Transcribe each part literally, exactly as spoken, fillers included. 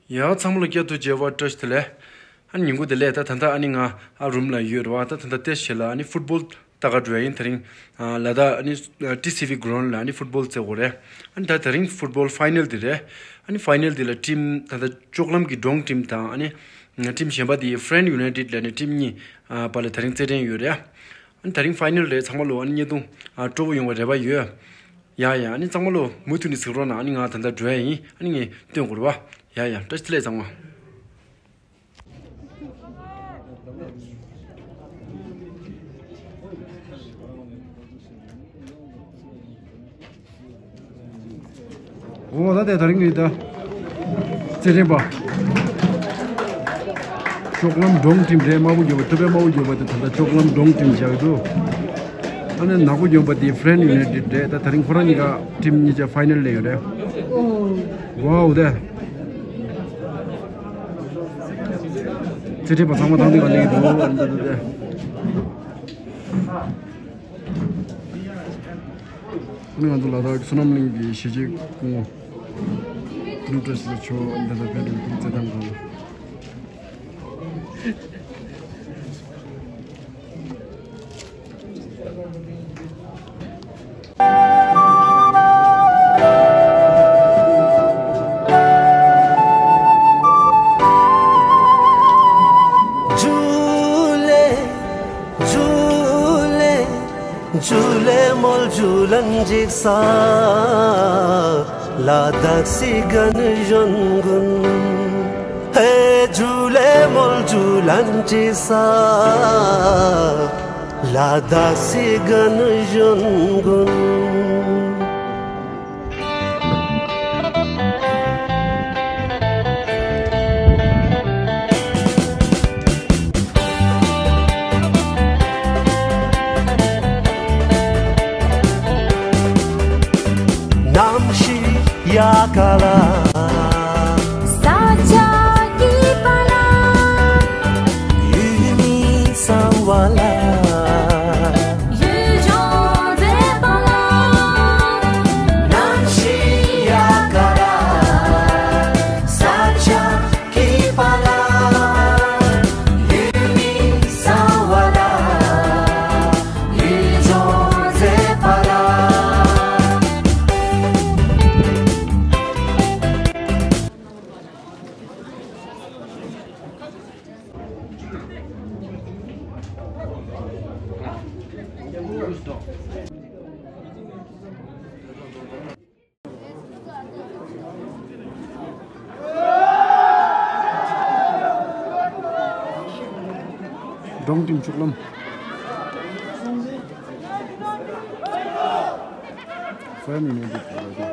ཡ་ཚང་མ་ལ་བསྐྱར་དུ་མཇལ་བ་བཀྲ་ཤིས་བདེ་ལེགས། ཨ་ནི་ཉིན་གུང་བདེ་ལེགས། ད་ད་ལྟ་ཨ་ནི་ང་ཨ་རུམ་ལ་ཡོད་རེད་བ། ད་ད་ལྟ་ཏེ་ཞེ་ལ་ཨ་ནི་ཕུཊ་བོལ་ལྟ་ག་འགྲོ་ཡ་ཡིན། དེ་རིང་ཨ་ལ་དྭགས་ཨ་ནི་ཨ་ཊི་སི་ཝི་གྷི་རའུན་ཌི་ལ་ཨ་ནི་ཕུཊ་བོལ་རྩེ་དགོས་རེད། ཨ་ནི་ད་དེ་རིང་ཕུཊ་བོལ་ཕའི་ནལ་དེ་རེད། ཨ་ནི་ཕའི་ནལ་དེ་ལ་ཊིམ་ད་ལྟ་ལྕོག་ལམ་གྱི་འབྲོང་ཊིམ་དང་ཨ་ནི་ཊིམ་གཞན་པ་དེ་ཧྥ་རན་ཡུ་ནའི་ཊེཌ་ལ་ཨ་ནི་ཊིམ་གཉིས་ཨ་བར་ལ་དེ་རིང་རྩེད་འགྲན་ཡོད་རེད། ཨ་ནི་དེ་རིང་ཕའི་ནལ་རེད། ཚང་མ་ལོ་ཨ་ནི་བརྙན་ཐུང་ཨ་སྤྲོ་པོ་ཡོང་བའི་རེ་བ་ཡོད། ཡ་ཡ། ཨ་ནི་ཚང་མ་ལོ་མུ་མཐུད་ནས་གཟིགས་རོགས་གནང་། ཨ་ནི་ང་ད་ལྟ་འགྲོ་ཡ་ཡིན། ཨ་ནི་ངས་སྟོན་དགོས་རེད་བ། ཡ་ཡ། བཀྲ་ཤིས་བདེ་ལེགས་ཚང་མ། འོ་ད་དེ་དེ་རིང་གི་ད་རྩེད་འགྲན་པ། ལྕོག་ལམ་འབྲོང་ཊིམ་རེད། དམར་པོ་རྒྱབ་པ། ཐུབ་པའི་དམར་པོ་རྒྱབ་པ་དེ་ད་ལྟ་ལྕོག་ལམ་འབྲོང་ཊིམ་བཞག་འདུག་ཨ་ནི་ནག་པོ་རྒྱབ་པ་དེ་ཧྥ་རན་ཡུ་ནའི་ཊེཌ་རེད། ད་དེ་རིང་ཁོ་རང་གཉིས་ཀ་ཊིམ་གཉིས་ཆ་ཕའི་ནལ་ལ་ཡོད་རེད། ཝའོ་དེ། རྩེད་འགྲན་པ་ཚང་མ་ཐང་དུ་ག་ལེགས་འདུག་ཨ་ནི་ད་ད་དེ། ང་ཚོ་ལ་དྭགས་བསོད་ནམས་གླིང་གི་གཞིས་བྱེས་སྐུ་ངོ་ཀུན་བཀྲ་ཤིས་ལགས་མཆོག་འདི་ལ་ཕེབས་ཏེ་ཐུགས་རྩེད་གནང་དང་། ཇུ་ལེ། ཇུ་ལེ། ཇུ་ལེ་མོལ་ཇུ་ལན་ཅིག་ས། ལ་དྭགས་སི་གན་གཞོན་གུན། ཧེ་ཇུ་ལེ་མོལ་ཇུ་ལན་ཅིག་ས། ལ་དྭགས་སི་གན་གཞོན་གུན། གནམ་གཤིས་ཡག་ག་ལ། ས་ཆ་སྐྱིད་པ་ལ། ཡུལ་མི་གསང་བ་ལ། ཡུལ་ལྗོངས་མཛེས་པ་ལ། གནམ་གཤིས་ཡག་ག་ལ། ས་ཆ་སྐྱིད་པ་ལ། ཡུལ་མི་གསང་བ་ལ། ཡུལ་ལྗོངས་མཛེས་པ་ལ། འབྲོང་ཊིམ་ལྕོག་ལམ། ཧྥ་རན་ཡུ་ནའི་ཊེཌ་ལ་དེ།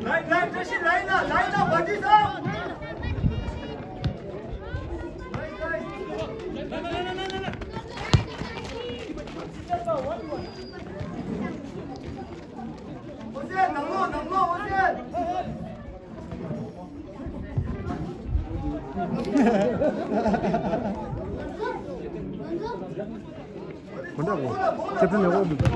Line, line, Tashi, line up, line up, Bhatia sir. Line, line. ཨོ་ཟེར། ནང་ལོགས། ནང་ལོགས། ཨོ་ཟེར། ཁྱེད་ཚོ་ནས་འོག་མི་འདུག་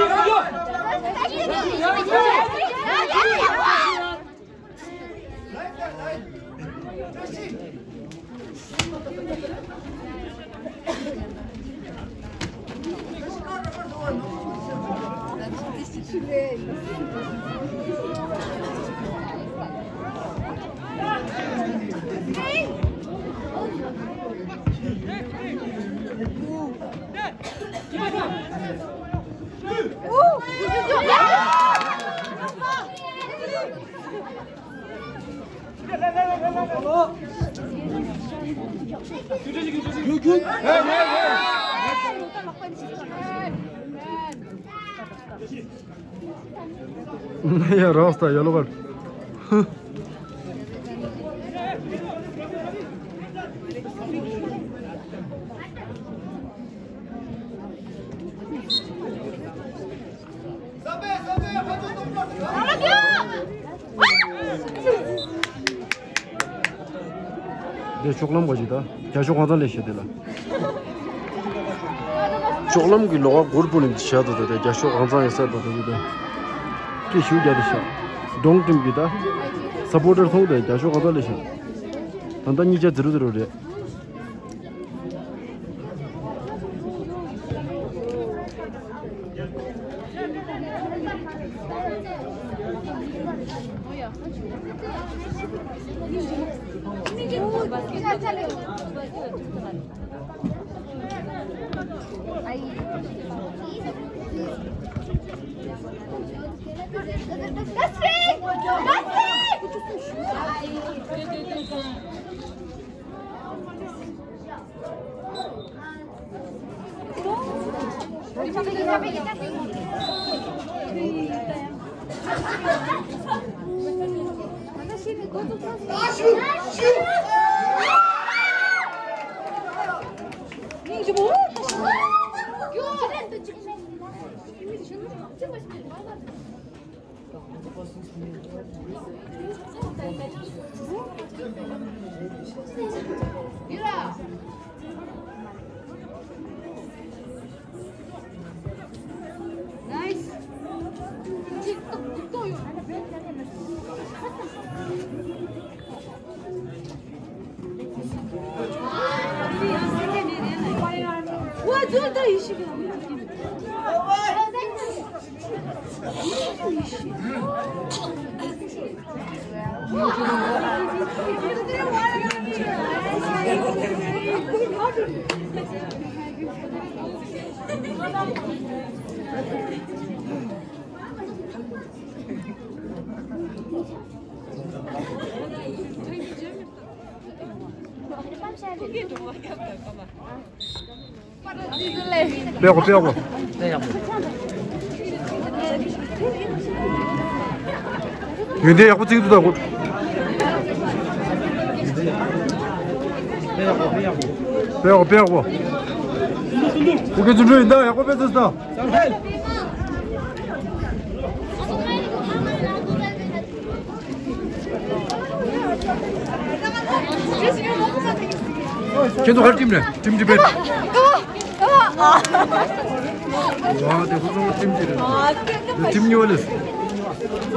ཤར་ཤར། ཡ་རོགས་ད་ཡ་ལོ་བར། འདི་ཕྱོགས་ལམ་ག་ཞིག་ད་རྒྱ་ཤོག་གང་ཚང་ལས་བཤད་དེ་ལ། ཕྱོགས་ལམ་གྱི་ལོག་ག་གུར་པོ་ནི་བཤད་དོ། ད་རྒྱ་ཤོག་གང་ཚང་ཡོད་ས་དོ། ད་ད་ཀི་ཞུ་རྒྱ་དེ་ཤག་འབྲོང་ཁྲིམས་ཀྱི་ད་སབ་པོར་ཊར་མཐོང་དེ་རྒྱ་ཤོག་གང་ཚང་ལས་བཤད། ད་ད་གཉིས་ཆ་ཛི་རོ་ཛི་རོ་རེད། པེ་གོ་པེ་གོ། ཡོན་ཏན་ཡག་པོ་བརྩིགས་འདུག་ད་གོ། པེ་གོ་པེ་གོ། ཕྲུ་གུ་བརྩོན་འགྲུས་ཡིན་ད་ཡག་པོ་དཔེ་བརྩེགས་ད། ཁྱེད་ཚོ་ག་རེ་ཊིམ་རེད། ཊིམ་གཅིག་པས། ཝ་དེ་ཁོ་ཚོ་ཊིམ་གཅིག་རེད། དེ་ཊིམ་གཉིས་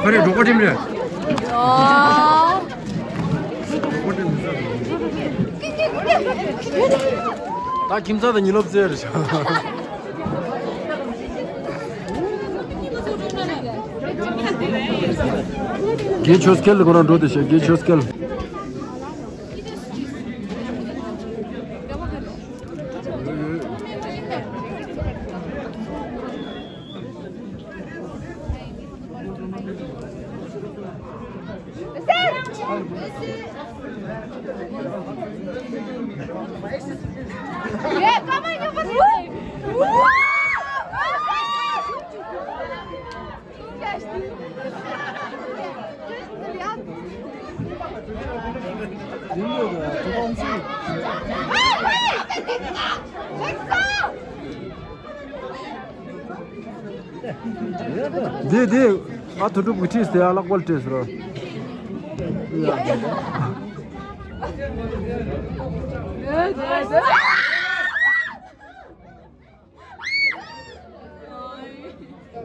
པ་རེད། ག་རེ་འབྲོག་པ་ཊིམ་རེད། འབྲོག་པ་ཊིམ་རེད། ད་ཁྱིམ་ཚང་དང་ཉི་ལོབ་རྩེ་རེད་ཤག་རྒྱལ་ཆོས་སྐལ་ཁོ་རང་འགྲོ་དེ་ཤག་རྒྱལ་ཆོས་སྐལ། འདི་འདི་ཨ་ཐུ་ཀྲུབ་ཀྱི་ཁྲིས་དེ་ཨ་ལག་པར་སྤྲད་ཟེར་རོ།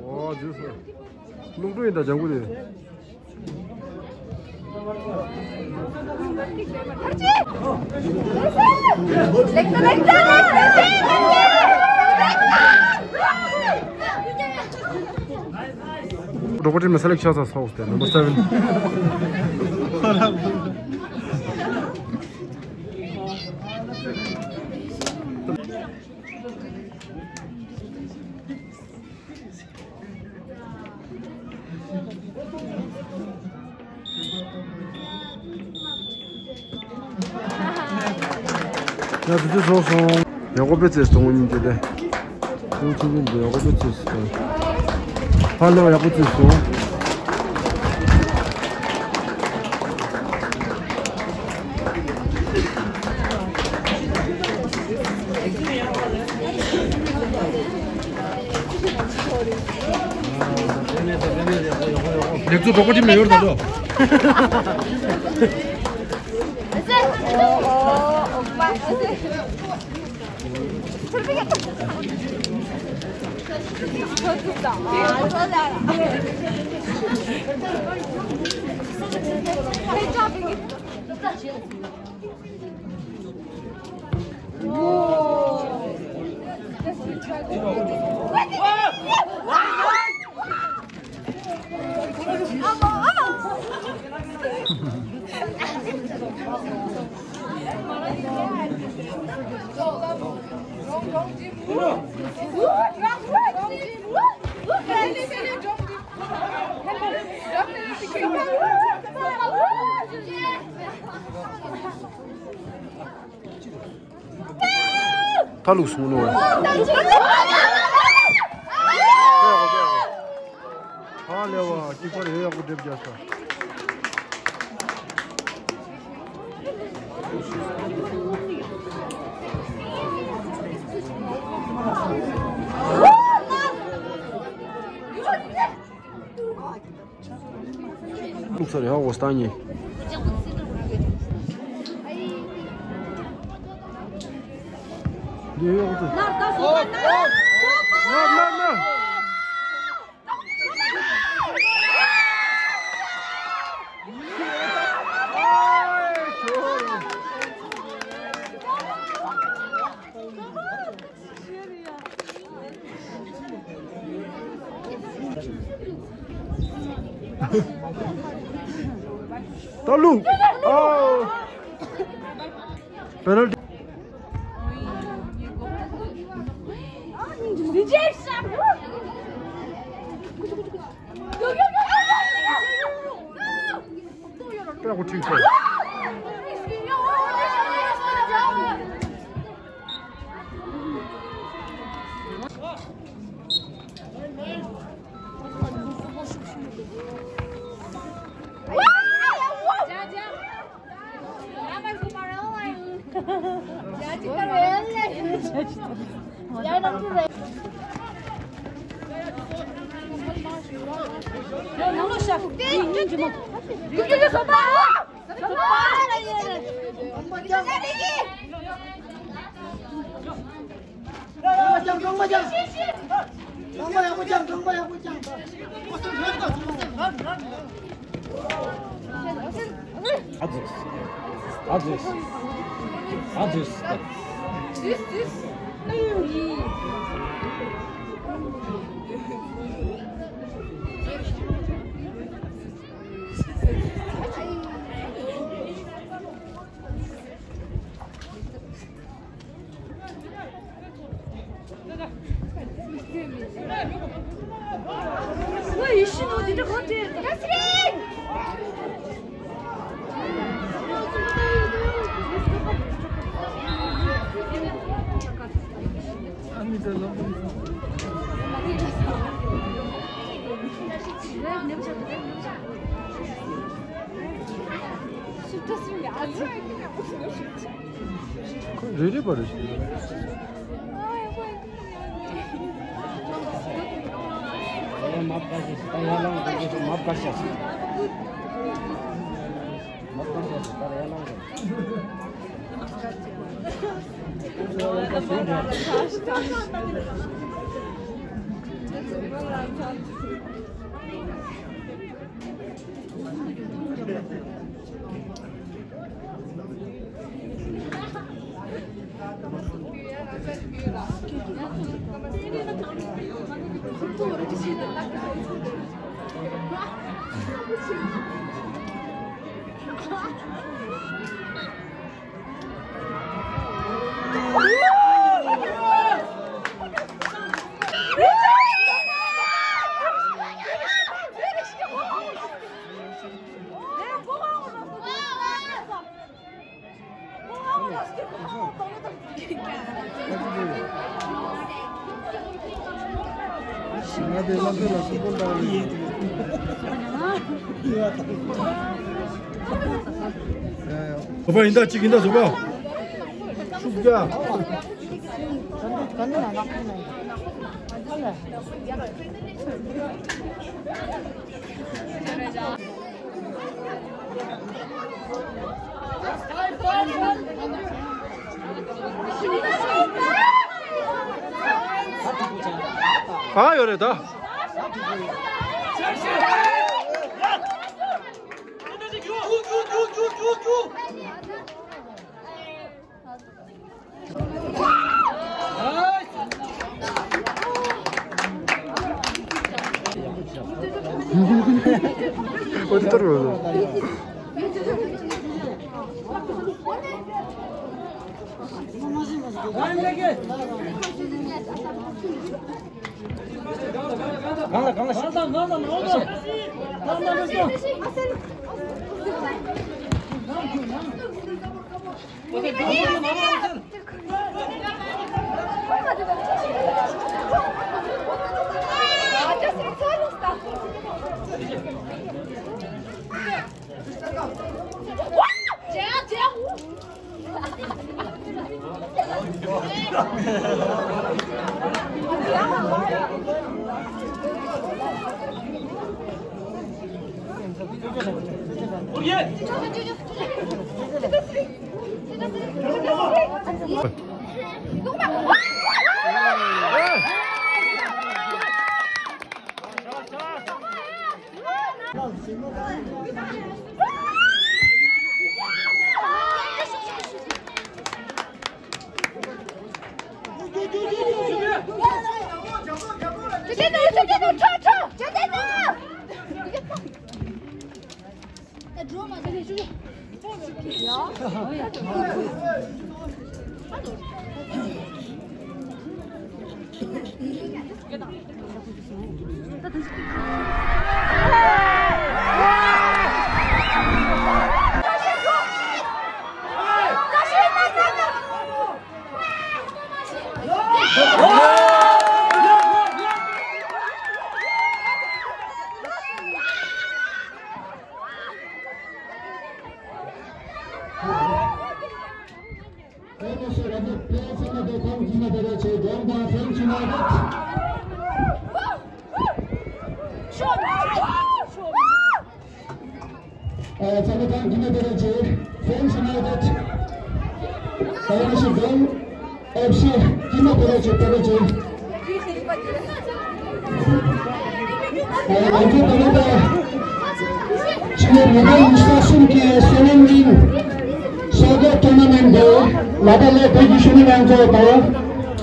ཨོ་ཇུ་སི། ལུག་འགྲོ་ཡིན་ད་ལྗང་གུ་དེ། འགྲོ་གོ་ཊིམ་ནས་སེ་ལེག་ཆགས་ཚར་སོང་སྟེ་ནམ་བར་སེ་བེན། ཡ་དུས་ཚོད་སོང་སོང་། ཡག་པོ་དཔེ་བརྩེགས་སོང་། ཉིན་དེ་དེ། ཁྱོད་ཚོ་ཉིན་དེ་ཡག་པོ་དཔེ་བརྩེགས་སོང་། ཧ་ལས་པ་ཡག་པོ་བརྩེགས་སོང་། ལེགས་ཚོ་གྲོགས་པོ་ཁྲིམས་ལ་ཡོད་ད་ལོ། ཐ་ལུག་སུང་ནོ། ཧ་ལས་པ་གཅིག་པར་ཡོད་ཡག་པོ་སྒྲིབ་རྒྱག་ས། ཚར་ཡག་པོ་བཏང་ཉེ། འདི་ཡག་པོ། ནར་ནར་ནར། ད་ལུང་། ཨོ། པེ་ནལ་ཊི། ཡག་པོ་ཁྲིད་སོང་། རེ་རེ་བ་རེ་ཞིག་བཟོ་པ་ཡིན་ད་གཅིག་ཡིན་ད་བཟོ་པ། ཤུགས་རྒྱག་གང་ཡོད་རེད་ད། ཚང་མ་དང་འདི་ནས་བེད་སྤྱོད་ཅིག Fans United། ཨ་ནི་ཤི་གང་ཨེཕ་སི་འདི་ནས་བེད་སྤྱོད་བེད་སྤྱོད། ང་ཚོ་ད་ལྟ་ཕྱི་ལོ་ཉིས་སྟོང་ཉི་ཤུ་རྩ་གསུམ་གྱི་སོ་ནམ་གླིང་སོ་ཀར་ཊུར་ན་མེན་ཊི་འདི་ལ་དྭགས་ལ་བོད་ཀྱི་གཞོན་ནུ་ལྷན་ཚོགས་དང་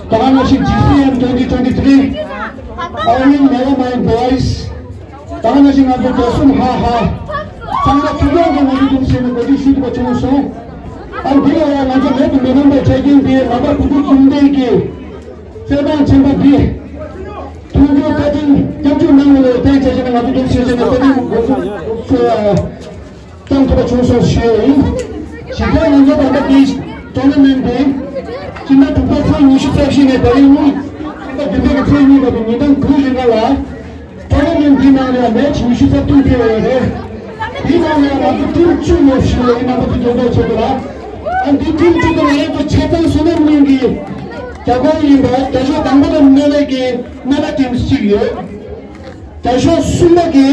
ད་ག་ནང་བཞིན་ཇི་སི་ཨེམ་twenty twenty three All in Never Mind Boys། ད་ག་ནང་བཞིན་ང་ཚོ་རྒྱལ་གསུམ་ཧ་ཧ། ཚང་མ་ཐུགས་ཡོང་གི་ངོ་སྤྲོད་ཞུས་ནས་གོ་སྒྲིག་ཞུས་ཐུབ་པ་བྱུང་སོང་། ཨ་འདི་ལ་ཡང་ང་ཚོ་མེད་དུ་མི་རུང་བའི་ཆ་རྐྱེན་དེ་ལམ་བར་བུ་ཕྲུག་ཁྱིམ་སྡེ་གི་རྩེད་ཐང་ཆེན་པོ་འདི་མཐུན་འགྱུར་བཀའ་དྲིན་སྐྱབས་འཇུག་གནང་བ་ལ་བརྟེན་བྱས་བྱས་ནས་ང་ཚོ་འདུག་ཞེས་བྱས་ནས་བཀའ་དྲིན་དགོངས་སུ་བསྐྱང་ཐུབ་པ་བྱུང་སོང་ཞུས་ཡིན། གཞིས་ཀ་ང་ཚོ་ད་ལྟ་འདི་ཊུར་ན་མེན་ཊི་འདི་སྤྱི་ཟླ་དྲུག་པའི་ཚེས་ཉི་ཤུ་རྩ་བཞི་ནས་ད་རིང་ཉིན་སྤྱི་ཟླ་བདུན་པའི་གི་ཚེས་གཉིས་བར་དུ་ཉིན་གྲངས་དགུའི་རིང་ལ་ཊུར་ན་མེན་ཊི་འདིའི་ནང་ལ་མེ་ཆི་ཉི་ཤུ་རྩ་བདུན་སྤེལ་བ་རེད། འདིའི་ནང་ལ་ང་ཚོ་ཊིམ་བཅུ་ཡོད་ཞུ་བའི་རྣམ་པ་ཚོ་འགྲེམས་སྤེལ་བྱེད་དགོས་ལ། ཨ་འདི་ཊིམ་བཅུ་དེ་ལ་ང་ཚོ་ཆ་ཚང་བསོད་ནམས་གླིང་གི་རྒྱལ་ཁོངས་ཡིན་པ་རྒྱ་ཤོག་དང་པོ་ལ་སྨན་བླའི་གི་སྨན་བླ་ཊིམ་གཅིག་ཡོད། རྒྱ་ཤོག་གསུམ་པ་གི་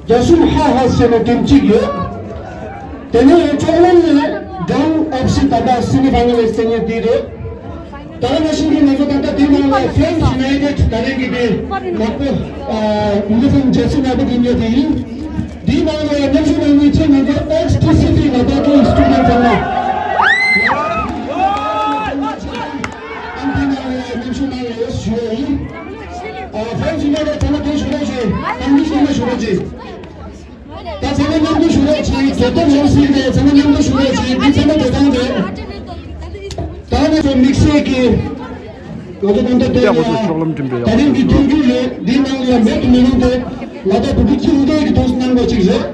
རྒྱ་གསུམ་ཧ་ཧ་ཟེར་བའི་ཊིམ་གཅིག་ཡོད། དེ་ནས་ཡང་ལྕོག་ལམ་ནས་ཌོན་ཨེཕ་སི་ད་ལྟ་སེ་མི་ཕའི་ནལ་ལ་རྩེད་མཁན་འདི་རེད། ད་ག་ནང་བཞིན་གྱི་ང་ཚོ་ད་ལྟ་འདི་ནང་ལ་ཧྥེན་ཡུ་ནའི་ཊེཌ་ད་རེས་ཀྱི་འདི་ནག་པོ་ཡུ་ནི་ཧྥོམ་ཇར་སི་ནག་པོ་འདི་ཉོས་དེ་ཡིན། འདིའི་ནང་ལ་མཉམ་ཞུགས་གནང་མཁན་ཆེད་ང་ཚོ་ཨེག་སི་ཊི་སི་ཊི་ལ་དྭགས་ཀྱི་སི་ཊུ་ཌེན་ཊི་ཚང་མ། ཨ་འདི་ནང་ལ་མཉམ་ཞུགས་གནང་ཡོད་ཞུ་ཡ་ཡིན། ཨ་ཧྥེན་ཡུ་ནའི་ཊེཌ་ཚང་མ་དེ་ཞུ་རོགས་བྱེད། ཨ་མི་ཚང་མ་ཞུ་རོགས་བྱེད། ད་ཚང་མ་མཉམ་དུ་ཞུ་རོགས་བྱེད། དེ་ལྟར་ཡོང་སྲིད་རེད། ཚང་མ་མཉམ་དུ་ཞུ་རོགས་བྱེད། འདི་ཚང་མ་དེ་ཚང་རེད། ད་ནི་ཚོ་དམིགས་བསལ་གྱི་ང་ཚོ་ད་ལྟ་དེ་ཡ་ད་རིང་གི་མཐུན་འགྱུར་རེད། འདིའི་ནང་ལ་མེད་དུ་མི་རུང་སྟེ་ལ་དྭགས་བོད་ཕྲུག་ཁྱིམ་སྡེ་གི་ཐོག་གནང་དགོས་ཅིག་རེད།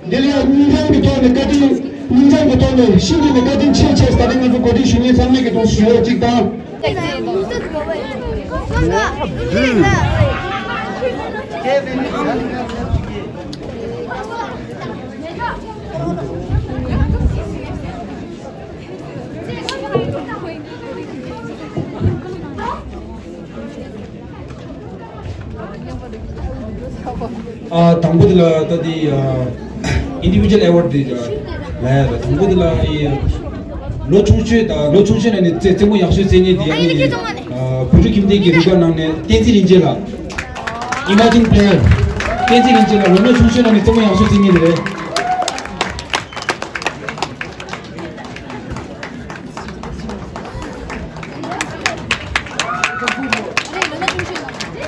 འདི་ལ་སྙིང་རྗེ་གི་ཐོག་ནས་བཀའ་དྲིན། སྙིང་རྗེ་གི་ཐོག་ནས་ཤིན་ཏུ་ནས་བཀའ་དྲིན་ཆེ་ཆེ་ད་རིང་ང་ཚོ་གོ་སྒྲིག་ཞུ་མཁན་ཚང་མས་ཀྱི་ཐོག་ཞུ་རོགས་ཅིག་དང་། ཨ་དང་པོ་དེ་ལ་ད་དེ་ཨ་ཨིན་ཌི་བི་ཇུ་ཨལ་ཨེ་ཝཱཌ་དེ་ལ་ཡ་ད་དང་པོ་དེ་ལ་ཨི་ལོ་ཆུང་ཤོས་དང་ལོ་ཆུང་ཤོས་ནང་ནས་རྩེད་རྩེད་མོ་ཡག་ཤོས་རྩེད་མཁན་དེ་ཡ་ནི་ཨ་བོད་ཕྲུག་ཁྱིམ་སྡེ་གི་རུ་ཁག་ནང་ནས་བསྟན་འཛིན་རིན་ཆེན་ལགས། Emerging Player བསྟན་འཛིན་རིན་ཆེན་ལགས་ལོ་ན་ཆུང་ཤོས་ནང་ནས་རྩེད་མོ་ཡག་ཤོས་རྩེད་མཁན་དེ་རེད།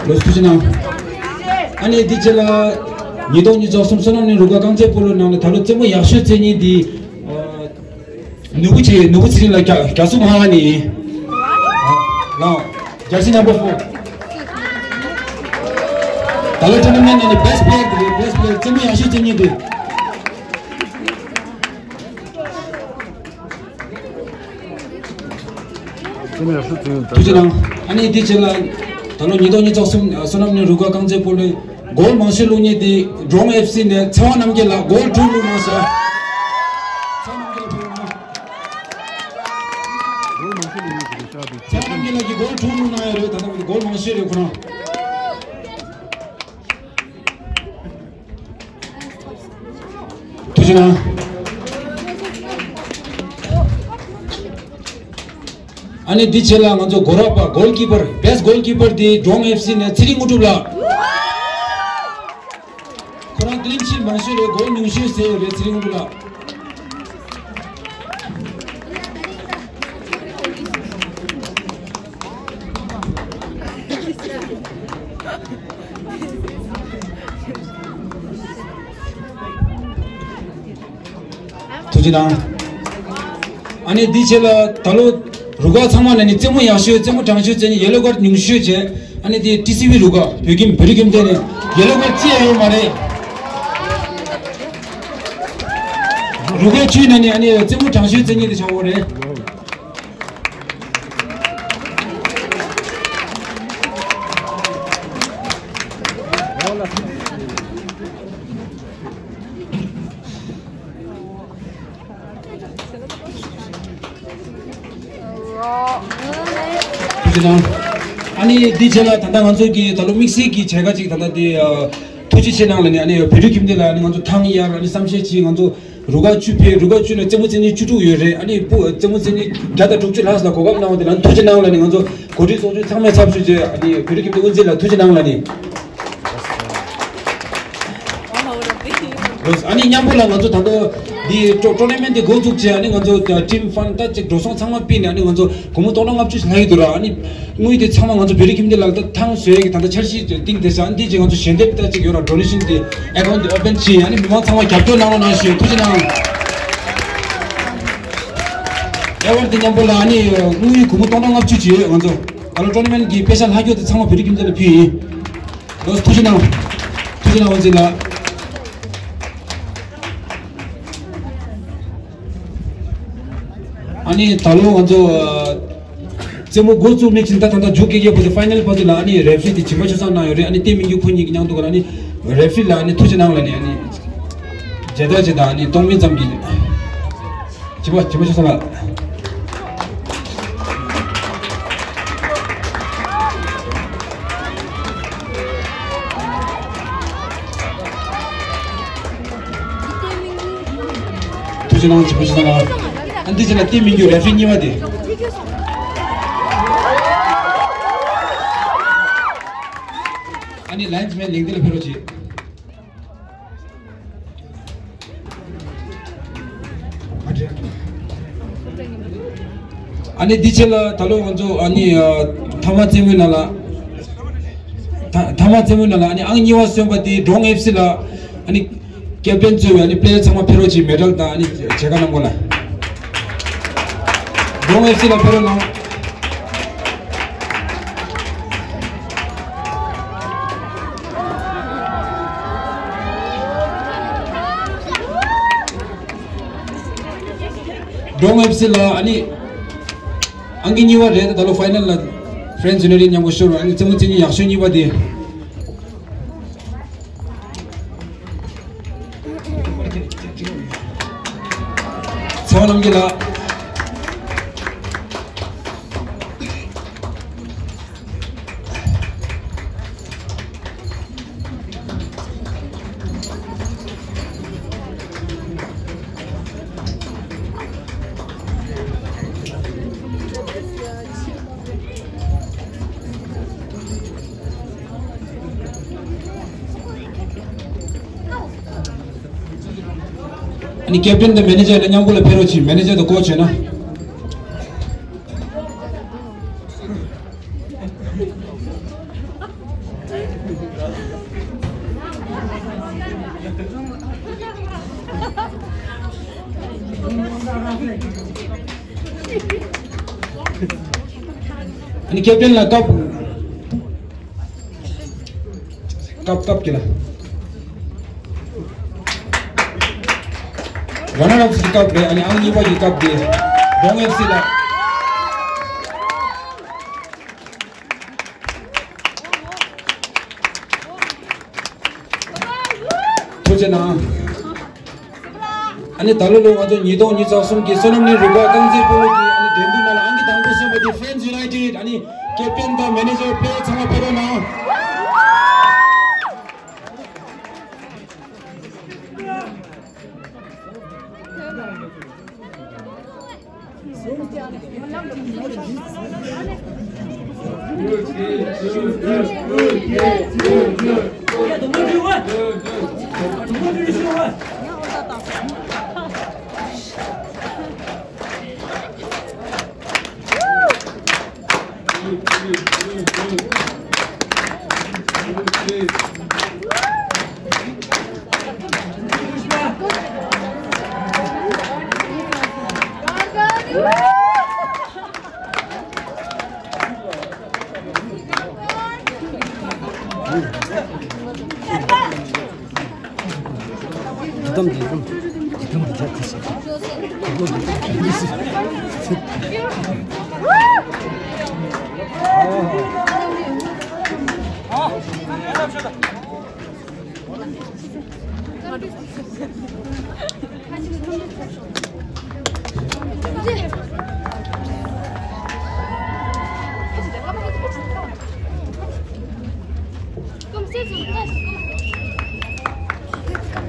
ལོ་སུ་ཅི་ན། ཨ་ནི་འདི་རྗེས་ལ་ཉིས་སྟོང་ཉི་ཤུ་རྩ་གསུམ་བསོད་ནམས་གླིང་རུ་ཁག་རྐང་རྩེད་སྤོ་ལོའི་ནང་ནས་ད་ལོ་རྩེད་མོ་ཡག་ཤོས་རྩེད་མཁན་འདི་ཨ་ནོར་བུ་ཆེ་ནོར་བུ་ཚེ་རིང་ལགས། རྒྱ་རྒྱ་གསུམ་ཧ་ཧ་ནས་ཡིན། ལགས་ཇར་སི་ནམ་བར་ཕོར། ད་ལོ་ཊུར་ན་མེན་ཊི་ནང་ནས་བྷེ་སི་ཊི་པི་ལེ་ཡར་དེ་རེད། བྷེ་སི་ཊི་པི་ལེ་ཡར་རྩེད་མོ་ཡག་ཤོས་རྩེད་མཁན་དེ། ཐུགས་རྗེ་གནང་། ཨ་ནི་དེ་རྗེས་ལ་ད་ལོ་ཉིས་སྟོང་ཉི་ཤུ་རྩ་གསུམ་བསོད་ནམས་གླིང་རུ་ཁག་རྐང་རྩེད་སྤོ་ལོའི་གོལ་མང་ཤོས་བླུགས་མཁན་དེ་ཌོན་ཨེཕ་སི་ནས་ཚེ་དབང་རྣམ་རྒྱལ་ལགས་གོལ་དྲུག་བླུགས་གནང་ཟེར། ཚེ་དབང་རྣམ་རྒྱལ་ལགས་ཕེབས་གནང་། ཚེ་དབང་རྣམ་རྒྱལ་ལགས་ཀྱིས་གོལ་དྲུག་བླུགས་གནང་ཡོད་རེད། ད་ལྟ་བར་དུ་གོལ་མང་ཤོས་རེད་ཁོ་རང་། ཨ་ནི་འདི་ཆེད་ལ་ང་ཚོ་གོ་ར་པ་goalkeeper, best goalkeeper དེ་འབྲོང་ཨེཕ་སི་ནས་ཚེ་རིང་དངོས་གྲུབ་ལགས། ཁོ་རང་clean sheet མང་ཤོས་རེད། གོལ་ཉུང་ཤོས་ཟེར་ཡོད་རེད། ཚེ་རིང་དངོས་གྲུབ་ལགས། ཐུགས་རྗེ་གནང་། ཨ་ནི་འདི་ཆེད་ལ་ད་ལོ་རུ་ཁག་ཚང་མ་ནས་ནི་རྩེད་མོ་ཡག་ཤོས་རྩེད་མོ་དྲང་ཤོས་བྱས་ནས་ཡེ་ལོ་ཀར་ཉུང་ཤོས་བྱས། ཨ་ནི་དེ་ཊི་སི་ཝི་རུ་ཁག་བོད་ཁྱིམ་བོད་རིགས་ཁྱིམ་སྡེ་ནས་ཡེ་ལོ་ཀར་རྩེད་ཡ་ཡོད་མ་རེད། རུ་ཁག་བཅུའི་ནང་ནས་ཨ་ནི་རྩེད་མོ་དྲང་ཤོས་རྩེད་མཁན་དེ་ཆགས་ཡོད་རེད། ཐུགས་རྗེ་གནང་། ཨ་ནི་འདི་རྗེས་ལ་ད་ལྟ་ང་ཚོ་གི་ད་ལོ་དམིགས་བསལ་གྱི་བྱ་དགའ་ཅིག་ད་ལྟ་འདི་ཨ་ཐུགས་རྗེ་ཆེ་གནང་ལ་ནི། ཨ་ནི་བོད་རིགས་ཁྱིམ་སྡེ་ལ་ཨ་ནི་ང་ཚོ་ཐང་གཡར། ཨ་ནི་བསམ་ཤེས་ཀྱིས་ང་ཚོ་རུ་ཁག་བཅུ་ཕེབས། རུ་ཁག་བཅུ་ནས་རྩེད་མོ་རྩེ་མཁན་བཅུ་དྲུག་ཡོད་རེད། ཨ་ནི་སྤུ་རྩེད་མོ་རྩེ་མཁན་བརྒྱ་དང་དྲུག་ཅུ་ལྷག་ཙམ་ལ་གོ་སྐབས་གནང་བ་དེ་ལ་ཐུགས་རྗེ་གནང་ལ་ནི། ང་ཚོ་གོ་སྒྲིག་ཚོགས་ཆུང་ཚང་མས་ཚབ་ཞུས་བྱས། ཨ་ནི་བོད་རིགས་ཁྱིམ་སྡེ་དབུ་འཛིན་ལ་ཐུགས་རྗེ་གནང་ལ་ནི། ཨ་ནི་མཉམ་པོ་ལ་ང་ཚོ་ད་ལྟ་འདི་ཊོ་ཊོ་ནར་མེན་ཊི་འདི་འགོ་བཙུགས་བྱས། ཨ་ནི་ང་ཚོ་ཊིམ་ཕན་ད་ཅིག་འགྲོ་སོང་ཚང་མ་ཕུད་ནས། ཨ་ནི་ང་ཚོ་སྒོར་མོ་སྟོང་ཕྲག་ལྔ་བཅུ་ཞིག་ལྷག་ཡོད་འདུག་ར། ཨ་ནི་དངུལ་དེ་ཚང་མ་ང་ཚོ་བོད་རིགས་ཁྱིམ་སྡེ་ལ་ད་ཐང་བཟོ་ཡས་ཀྱི་ད་ལྟ་འཆར་གཞི་བཏིང་བསྡད་ཤག། ཨ་ནི་འདི་ཅིག་ང་ཚོ་ཞལ་འདེབས་ད་ཅིག་ཡོད་ར། ཌོ་ནེ་ཤན་དེ་ཨེ་ཀའུན་ཊི་དེ་ཨོ་པན་བྱས། ཨ་ནི་མི་མང་ཚང་མ་རྒྱབ་སྐྱོར་གནང་རོགས་གནང་ཞུ། ཐུགས་རྗེ་གནང་། ཨེ་ཝར་ཌི་དེ་མཉམ་པོ་ལ་ཨ་ནི་དངུལ་སྒོར་མོ་སྟོང་ཕྲག་ལྔ་བཅུ་ཅིག་ཡོད། ང་ཚོ་ད་ལོ་ཊོ་ནར་མེན་ཊི་གི་པེ་ཤག་ལྷག་རྒྱུ་དེ་ཚང་མ་བོད་རིགས་ཁྱིམ་སྡེ་ལ་ཕུལ་ཡིན། ལོ་ཐུགས་རྗེ་གནང་། ཐུགས་རྗེ་གནང་། འོ་ཙི་ལ། ཨ་ནི་ད་ལོ་ང་ཚོ་རྩེད་མོ་འགོ་བཙུགས་ནས་ཕྱིན་ད་ད་ལྟ་མཇུག་སྐད་རྒྱབ་པོ་དེ་ཕའི་ནལ་བར་དུ་ལ། ཨ་ནི་རེ་ཕི་རི་དེ་བྱིན་པ་ཆོས་བཟང་གནང་ཡོད་རེད། ཨ་ནི་ཏེ་མིན་རྒྱུ་ཁོ་གཉིས་ཀྱི་མཉམ་དུ་ག་ལ། ཨ་ནི་རེ་ཕི་རི་ལ་ཨ་ནི་ཐུགས་རྗེ་གནང་ལ་ནི། ཨ་ནི་མཇལ་དར་ཅིག་དང་། ཨ་ནི་གཏོང་མིན་ཙམ་གྱིས། བྱིན་པ་བྱིན་པ་ཆོས་བཟང་ལགས། ཐུགས་རྗེ་གནང་། བྱིན་པ་ཆོས་བཟང་ལགས། ཨ་འདི་ཕྱི་ལ་ཏེ་མིན་རྒྱུ་རེ་ཕི་རི་གཉིས་པ་དེ། ཨ་ནི་ལའིན་སི་མེན་ལིང་ཏི་ལ་ཕེབས་རོགས་གྱིས། ཨ་ནི་འདི་ཕྱི་ལ་ད་ལོ་ང་ཚོ་ཨ་ནི་ཨ་མཐའ་མ་རྩེད་མོའི་ནང་ལ། མཐའ་མཐའ་མ་རྩེད་མོའི་ནང་ལ་ཨ་ནི་ཨང་གཉིས་པ་སོན་པ་དེ་འབྲོང་ཨེཕ་སི་ལ་ཨ་ནི་ཀེབ་ཏན་གཙོས་པའི་ཨ་ནི་པི་ལེ་ཡར་ཚང་མ་ཕེབས་རོགས་གྱིས། མེ་ཌལ་དང་ཨ་ནི་མཇལ་ཁ་གནང་དགོས་ལ། འབྲོང་ཨེཕ་སི་ལ་ཕེབས་རོགས་གནང་། འབྲོང་ཨེཕ་སི་ལ་ཨ་ནི་ཨང་ཀི་གཉིས་པ་རེད། ད་ལོ་ཕའི་ནལ་ལ་ཕ་རེན་སི་ཡུ་ནའི་ཊེཌ་མཉམ་པོ་ཤོར་བ། ཨ་ནི་རྩེད་མོ་རྩེ་མཁན་ཡག་ཤོས་གཉིས་པ་དེ། ཚེ་དབང་རྣམ་རྒྱལ་ལགས། ཨ་ནི་ཀེབ་ཏན་དང་མེ་ནེ་ཇར་ལ་མཉམ་པོ་ལ་ཕེབས་རོགས་གྱིས། མེ་ནེ་ཇར་དང་ཀོ་ཆི་ཡོད་ན། ཨ་ནི་ཀེབ་ཏན་ལ་ཀབ། ཀབ་ཀབ་ཀྱི་ལ། ར་ནར་ཨབ་ཀྱི་ཀབ་རེད། ཨ་ནི་ཨང་གཉིས་པ་ཀྱི་ཀབ་དེ་འབྲོང་ཨེཕ་སི་ལ། ཐུགས་རྗེ་གནང་། ཨ་ནི་ད་ལོ་ལོ་ང་ཚོ་ཉིས་སྟོང་ཉི་ཤུ་རྩ་གསུམ་གྱི་བསོད་ནམས་གླིང་རུ་ཁག་རྐང་རྩེད་སྤོ་ལོ་གི་ཨ་ནི་འགྲན་བསྡུར་ནང་ལ་ཨང་ཀི་དང་པོ་སོན་པ་དེ་ཕ་རེན་སི་ཡུ་ནའི་ཊེཌ། ཨ་ནི་ཀེབ་ཏན་དང་མེ་ནེ་ཇར་པི་ལེ་ཡར་ཚང་མ་ཕེབས་རོགས་གནང་།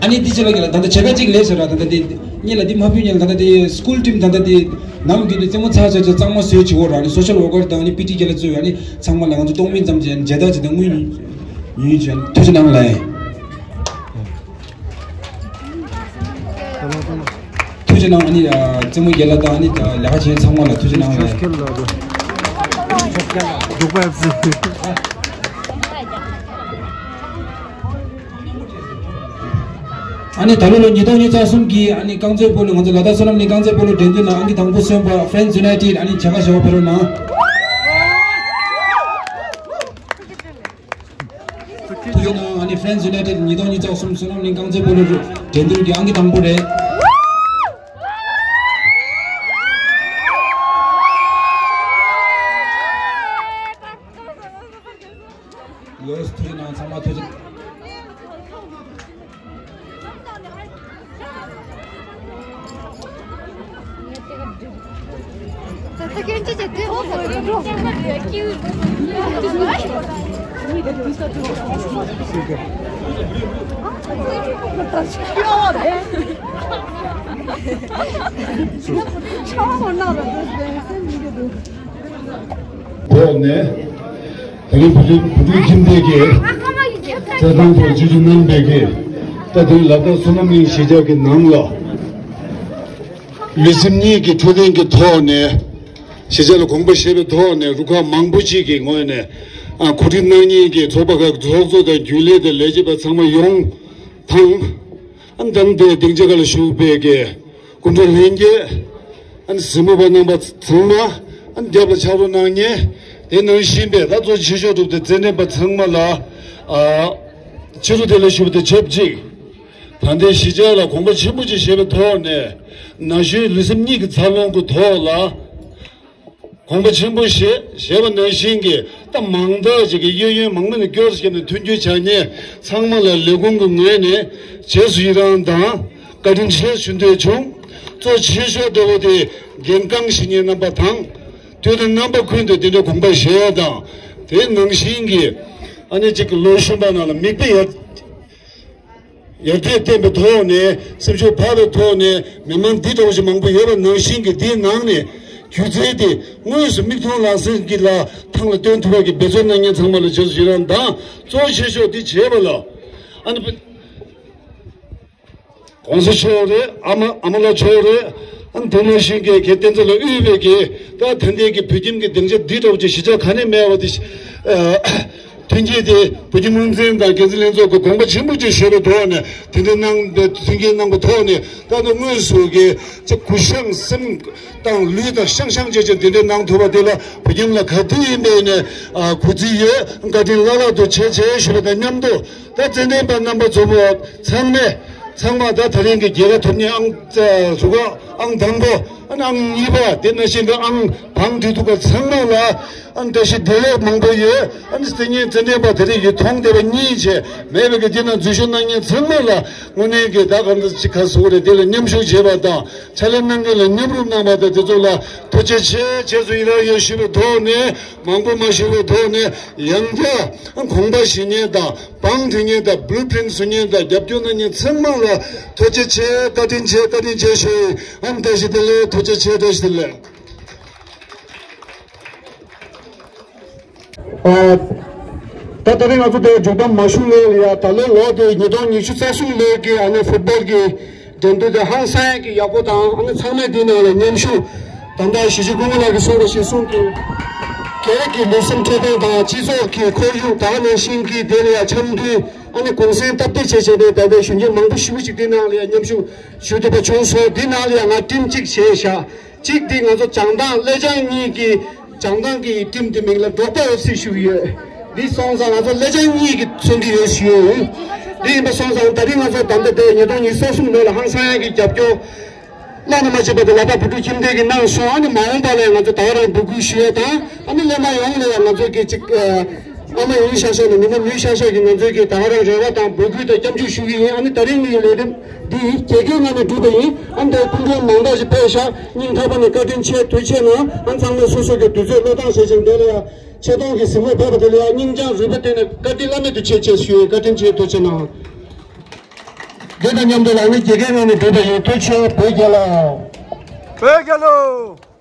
ཨ་ནི་འདི་ཅི་ལ་གི་ལ་ད་ལྟ་བྱེད་ཀ་གཅིག་ལས་ཟེར་ར། ད་ལྟ་འདི་གཉིས་ལ་འདི་མ་ཕུད་གཉིས་ལ་ད་ལྟ་འདི་སྐུལ་ཁྲིམས་ད་ལྟ་འདི་ནམ་རྒྱུན་དུ་རྩེད་མོ་ཚར་ཚར་ཚར་གཙང་མ་བཟོས་བྱེད་འོ་ར། ཨ་ནི་སོ་ཤལ་ཝོ་ཀར་དང་ཨ་ནི་པི་ཊི་རྒན་ལགས་གཙོས་ཨ་ནི་ཚང་མ་ལ་ང་ཚོ་གཏོང་མིན་ཙམ་གྱི་མཇལ་དར་ཅིག་དང་དངུལ་ཉུང་ཉུང་ཅན་ཐུགས་རྗེ་གནང་ལགས། ཐུགས་རྗེ་གནང་། ཨ་ནི་རྩེད་མོ་རྒན་ལགས་དང་ཨ་ནི་ལས་ཀ་བྱེད་མཁན་ཚང་མ་ལ་ཐུགས་རྗེ་གནང་ལགས། ཨ་ནི་ད་ལོ་ལོ་ཉིས་སྟོང་ཉི་ཤུ་རྩ་གསུམ་གྱི་ཨ་ནི་རྐང་རྩེད་སྤོ་ལོ་ང་ཚོ་ལ་དྭགས་བསོད་ནམས་གླིང་རྐང་རྩེད་སྤོ་ལོ་འགྲན་བསྡུར་ནང་ཨང་ཀི་དང་པོ་སོན་པ་Friends United ཨ་ནི་བྱ་དགའ་ཞེ་པོ་ཕུལ་རོགས་གནང་། ཐུགས་རྗེ་གནང་། ཨ་ནི་Friends United ཉིས་སྟོང་ཉི་ཤུ་རྩ་གསུམ་བསོད་ནམས་གླིང་རྐང་རྩེད་སྤོ་ལོ་འགྲན་བསྡུར་གྱི་ཨང་ཀི་དང་པོ་རེད། ལོས་ཐུགས་རྗེ་གནང་། ཚང་མ་ཐུགས་རྗེ། ཐོག་ནས། ད་རིང་བོད་རིགས་བོད་རིགས་ཁྱིམ་སྡེ་གི་རྩེད་ཐང་ཐོག་ཆིབས་བསྒྱུར་གནང་བའི་གི་ད་དེང་ལ་དྭགས་བསོད་ནམས་གླིང་གཞིས་ཆགས་ཀྱི་ནང་ལ་ལུས་སེམས་གཉིས་ཀྱི་འཕྲོད་བསྟེན་གྱི་ཐོག་ནས་གཞིས་ཆགས་ལ་དགོངས་པ་བཞེས་པའི་ཐོག་ནས་རུ་ཁག་མང་པོ་ཅིག་གི་ངོས་ནས་ཨ་གོ་སྒྲིག་གནང་མཁན་གྱི་ཚོགས་པ་ཁག་གི་ཚོགས་གཙོ་དང་རྒྱུན་ལས་དང་ལས་བྱེད་པ་ཚང་མ་ཡོངས་དང་། ཨ་ནི་ད་ལྟའི་སྡིངས་ཆ་ཁག་ལ་བཞུགས་པའི་གི་སྐུ་མགྲོན་ལྷན་རྒྱས། ཨ་ནི་གཟིགས་མོ་བ་རྣམ་པ་ཚང་མ། ཨ་ནི་རྒྱབ་ལ་ཕྱག་རོགས་གནང་མཁན། དེ་ནང་བཞིན་པའི་ད་གཙོ་ཆེ་ཤོས་གྲུབ་སྟེ་རྩེད་འགྲན་པ་ཚང་མ་ལ། ཨ་ཕྱི་དྲོ་དེ་ལ་ཞུ་བ་དང་ཆབས་ཅིག་ད་ལྟའི་གཞིས་ཆགས་ལ་དགོངས་པ་ཆེན་པོ་ཅིག་བཞེས་པའི་ཐོག་ནས་ན་གཞོན་ལུས་སེམས་གཉིས་ཀྱི་འཚར་ལོངས་ཀྱི་ཐོག་ལ་དགོངས་པ་ཆེན་པོ་བཞེས་བཞེས་པ་ནང་བཞིན་གྱི་ད་མང་དག་ཅིག་གི་གཡས་གཡོན་མང་པོ་ནས་སྐྱོར་བཞག་ནས་མཐུན་འགྱུར་བྱ་མཁན་ཚང་མ་ལ་ལས་ཁུངས་ཀྱི་ངོས་ནས་རྗེས་སུ་ཡི་རང་དང་བཀའ་དྲིན་ཆེ་ཞུ་འདོད་བྱུང་། གཙོ་ཆེ་ཤོས་འདྲ་བོ་དེ་རྒན་རྐང་བཞེས་མཁན་རྣམ་པ་དང་། དུས་དང་རྣམ་པ་ཀུན་ཏུ་དེ་འདྲའི་དགོངས་པ་བཞེས་ཡ་དང་། དེ་ནང་བཞིན་གྱི་ཨ་ནི་གཅིག་གི་ལོ་གཞོན་པ་རྣམས་ལ་མིག་དཔེ་ཡར་ཡར་རྒྱས་བསྟན་པའི་ཐོག་ནས་སེམས་ཤུགས་འཕར་བའི་ཐོག་ནས་མི་མང་འདི་འདྲ་བོ་ཞིག་མང་པོ་ཡོད་པ་ནང་བཞིན་གྱི་འདིའི་ནང་ནས་སྒྱུ་རྩལ་དེ་དངོས་སུ་མིག་མཐོང་ལག་ཟིན་གྱི་ལ་ཐང་ལ་སྟོན་ཐུབ་པ་གི་འབད་བརྩོན་གནང་མཁན་ཚང་མ་ལ་རྗེས་སུ་ཡི་རང་དང་། གཙོ་ཆེ་ཤོས་འདི་བྱས་པ་ལ་ཨ་ནི། གོང་ས་མཆོག་རེད། ཨ་མ་ཨ་མ་ལགས་མཆོག་རེད། ཨ་ནི་དེ་ནང་བཞིན་གྱི་གལ་བསྟན་འཛིན་ལ་དབུས་པའི་གི་ད་ད་ལྟའི་གི་བོད་ཁྱིམ་གྱི་སྡིངས་ཆ་འདི་འདྲ་བོ་ཅིག་གཞིས་ཆགས་ག་ནས་མེད་པ་དེ། ཨ་མཐུན་རྐྱེན་དེ་བོད་ཁྱིམ་སློབ་འཛིན་དང་འགན་འཛིན་ལྷན་ཚོགས་ཀྱི་དགོངས་པ་ཆེན་པོ་ཅིག་བཞེས་པའི་ཐོག་ནས་དེ་འདྲ་གནང་མཐུན་རྐྱེན་གནང་པའི་ཐོག་ནས་ད་ལྟ་དངོས་སུ་གི་ཅིག་གུ་ཤངས་སེམས་དང་ལུས་དང་ཤང་ཤང་བྱས་བྱས་དེ་འདྲ་གནང་ཐུབ་པ་དེ་ལ་བོད་ཁྱིམ་ལ་ག་དུས་ཡིན་པའི་ནས་ཨ་གུས་བརྩི་ཡོད། བཀའ་དྲིན་བླ་ལྷག་ཏུ་ཆེ་ཆེ་ཞུ་བ་དང་མཉམ་དུ། ད་རྩེད་འགྲན་པ་རྣམ་པ་ཚོ་མོ་ཚང་མས་ཚང་མ་ད་ད་རིང་གི་རྒྱལ་ཁ་ཐོབ་མཁན་ཨང་རུ་ཁག་ཨང་དང་པོ་ཨ་ནི་ཨང་གཉིས་པ་དེ་ནང་བཞིན་དུ་ཨང་བང་སྒྲིག་ཐུབ་པ་ཚང་མ་ལ་ཨ་ནི་བཀྲ་ཤིས་བདེ་ལེགས་མང་པོ་ཡོད། ཨ་ནི་རྩེད་ཉེན་རྩེད་འགྲན་པ་ད་རིང་གི་མཐོང་བདེ་བ་གཉིས་བྱས་མེད་པའི་གི་དེ་ནང་འཛུལ་ཞུགས་གནང་མཁན་ཚང་མ་ལ་དངོས་གནས་ཀྱི་ད་གང་འདྲ་ཅིག་ག་ཟེར་དགོས་རེད། དེ་ལ་མཉམ་ཞུགས་བྱས་པ་དང་ཕྱག་ལས་གནང་མཁན་ལ་མཉམ་རུབ་གནང་བ་དང་དེ་ཚོ་ལ་ཐུགས་རྗེ་ཆེ་རྗེས་སུ་ཡི་རང་ཡོད་ཞུ་བའི་ཐོག་ནས། མང་པོ་མ་ཞུ་བའི་ཐོག་ནས་ཡང་བསྐྱར་དགོངས་པ་བཞེས་མཁན་དང་བང་སྒྲིག་མཁན་དང་བླུ་པི་རིན་ཊི་བཟོ་མཁན་དང་རྒྱབ་སྐྱོར་གནང་མཁན་ཚང་མ་ལ་ཐུགས་རྗེ་ཆེ་བཀའ་དྲིན་ཆེ་བཀའ་དྲིན་ཆེ་ཞུ་ཡིན། ཨ་ནི་བཀྲ་ཤིས་བདེ་ལེགས། ཐུགས་རྗེ་ཆེ། བཀྲ་ཤིས་བདེ་ལེགས། ད་ད་རེས་ང་ཚོ་དེ་མཇུག་བསྡོམས་མ་ཞུ་ལོས་ལ་ཡ། ད་ལོའི་ལོ་དེ་ཉིས་སྟོང་ཉི་ཤུ་རྩ་གསུམ་ལོའི་གི་ཨ་ནི་ཕུཊ་བོལ་གི་འགྲན་བསྡུར་དེ་ཧང་སང་གི་ཡག་པོ་དང་། ཨ་ནི་ཚང་མས་དེ་ནང་ལ་མཉམ་ཞུགས། ད་ལྟ་གཞིས་བྱེས་སྐུ་ངོ་ལགས་ཀྱིས་གསུངས་པ་ཞིག་གསུངས་ཀྱི། སྒེར་གྱི་ལུས་སེམས་འཕྲོད་བསྟེན་དང་སྤྱི་ཚོགས་ཀྱི་ཁོར་ཡུག་དང་ནང་བཞིན་གྱི་དེ་ལ་ཡ་འཆམ་མཐུན། ཨ་ནི་གུང་སེང་སྟབས་བདེ་བྱས་བྱས་ནས་ད་ལྟ་གཞོན་སྐྱེས་མང་པོ་ཞེ་པོ་ཅིག་དེ་ནང་ལ་ཡ་མཉམ་ཞུགས་ཞུ་ཐུབ་པ་བྱུང་སོང་། དེ་ནང་ལ་ཡ་ང་ཊིམ་གཅིག་བྱས་བཞག་གཅིག་དེ་ང་ཚོ་བྱང་ཐང་སླེ་བྱང་གཉིས་ཀྱི་བྱང་ཐང་གི་ཊིམ་དེ་མིང་ལ་འབྲོག་པ་ཨེཕ་སི་ཞུ་ཡོད། འདི་སོང་ཙང་ང་ཚོ་སླེ་བྱང་གཉིས་ཀྱི་མཚོན་གྱི་ཡོད་ཞུ་ཡོད། འདི་ཡིན་པ་སོང་ཙང་ད་རིང་ང་ཚོ་ད་ལྟ་དེ་ཉིས་སྟོང་ཉི་ཤུ་རྩ་གསུམ་ལོ་ལ་ཧང་སང་ཡག་གི་རྒྱབ་སྐྱོར་བླ་ན་མ་མཆིས་པ་དེ་ལག་པ་བུ་ཕྲུག་ཁྱིམ་སྡེ་གི་གནང་སོང་། ཨ་ནི་མ་འོངས་པ་ལ་ང་ཚོ་ད་ག་རང་འབོད་སྐུལ་ཞུ་ཡ་དང་། ཨ་ནི་སླེབས་མ་ཡོང་ལ་ཡ་ང་ཚོ་གི་ཅིག་ཨ་མ་ཡོང་ཤག་ཤག་ནས་མི་སྣ་མི་ཤག་ཤག་གི་ང་ཚོ་གི་ད་ག་རང་རེ་བ་དང་འབོད་སྐུལ་དང་སྐྱབས་འཇུག་ཞུ་གི་ཡིན། ཨ་ནི་ད་རིང་གི་ལས་རིམ་འདི་ཡི་རྒྱལ་ཁའི་ངང་ནས་གྲུབ་པ་ཡིན། ཨ་ནི་དེ་སྐུ་མགྲོན་མང་དག་ཞིག་ཕེབས་ཤག་སྙིང་ཐག་པ་ནས་བཀའ་དྲིན་ཆེ། ཐུགས་རྗེ་གནང་། ཨ་ནི་ཚང་མས་སོ་སོ་གི་དུས་ཚོད་བློས་བཏང་བྱས་ཤིང་དེ་ལ་ཡ་ཆེ་མཐོང་གི་གཟིགས་མོ་ཕེབས་པ་དེ་ལ་ཡ་སྙིང་བཅངས་རུས་པ་བརྟན་ནས་བཀའ་དྲིན་བླ་མེད་དུ་ཆེ་ཆེ་ཞུ་ཡི། བཀའ་དྲིན་ཆེ། ཐུགས་རྗེ་གནང་། འདི་དང་མཉམ་དུ་ལག་ནི་དགེ་རྒན་ངོས་ནས་བསྒྲུབས་པ་ཡིན། ཐུགས་རྗེ་ཆེ། བོད་རྒྱལ་ལོ། བོད་རྒྱལ་ལོ།